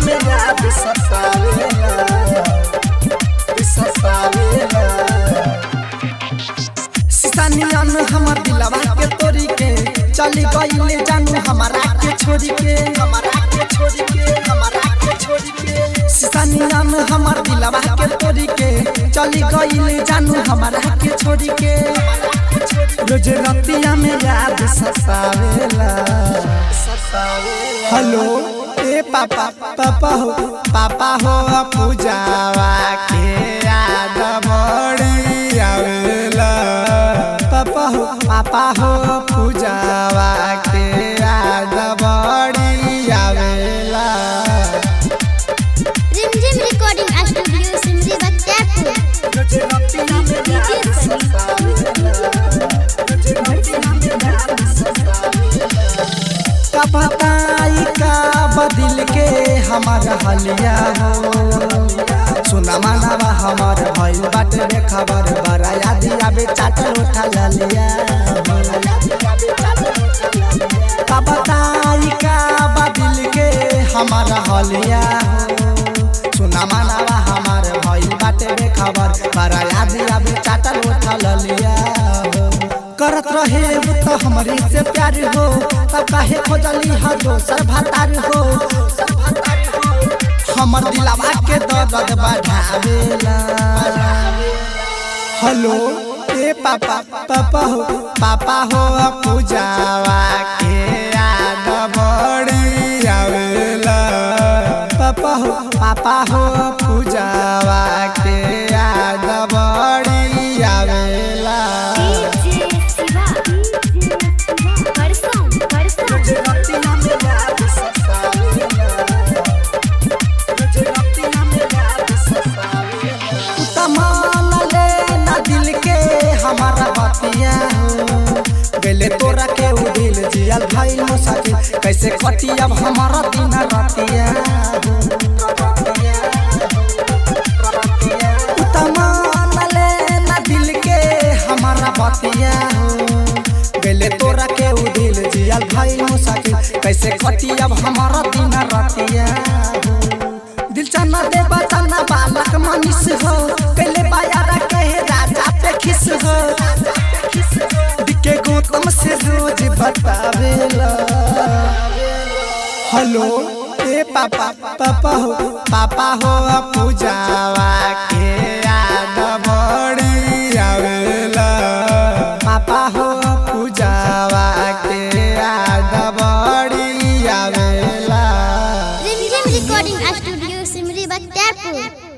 में याद सतावेला सतावेला। सिसानियन हमर दिलवा के तोरी के चली गईले जानू हमारा के छोड़ी के हमारा के छोड़ी के हमारा के छोड़ी के। सिसानियन हमर दिलवा के तोरी के चली गईले जानू हमारा के छोड़ी के। रोज रतिया में याद सतावेला। हेलो ए पापा पापा हो पापा हो पूजावा के याद बड़ी आवेला। पापा हो पापा हो पूजावा के याद बड़ी आवेला। रिमझिम रिकॉर्डिंग स्टूडियो सिमरी बख्तियारपुर। रोज रतिया में याद सतावेला। रोज रतिया में याद सतावेला। का बताई का बदल के हमार हलिया हो सुना मानवा हमार भइल बाटे रे खबर बड़ा याद आवे चाटल उठा ललिया। का बताई का बदल के हमार हलिया हो सुना मानवा हमार भइल बाटे रे खबर बड़ा याद आवे चाटल उठा ललिया हो। करत रहे वो तो हमरे से प्यार हो तब काहे खोजली ह दोसर भतार हो। हमर दिलवा के दर्द बढ़ावेला। हेलो ए पापा पापा हो पापा हो पूजावा के याद बड़ी आवेला। पापा हो पापा हो पूजावा के याद बड़ी आवेला। दिल के हमारा बतिया हो गेले तोरा के उ दिल जियल भइल मुसाफिर कैसे कटी अब हमारा दिन रतिया मान ले ना दिल के हमारा बतिया हो गेले तोरा के उ दिल जियल भइल मुसाफिर कैसे कटी अब हमारा दिन रतिया। दिल चना दे बचाना बालक मनीष हो पहले बायारा कहे राजा पे खिस हो दिके गौतम से रोज बतावेला। हेलो ए पापा पापा हो पापा हो पूजावा के याद बड़ी आवेला। पापा हो पूजावा के याद बड़ी आवेला। रिमझिम रिकॉर्डिंग स्टूडियो सिमरी बख्तियारपुर।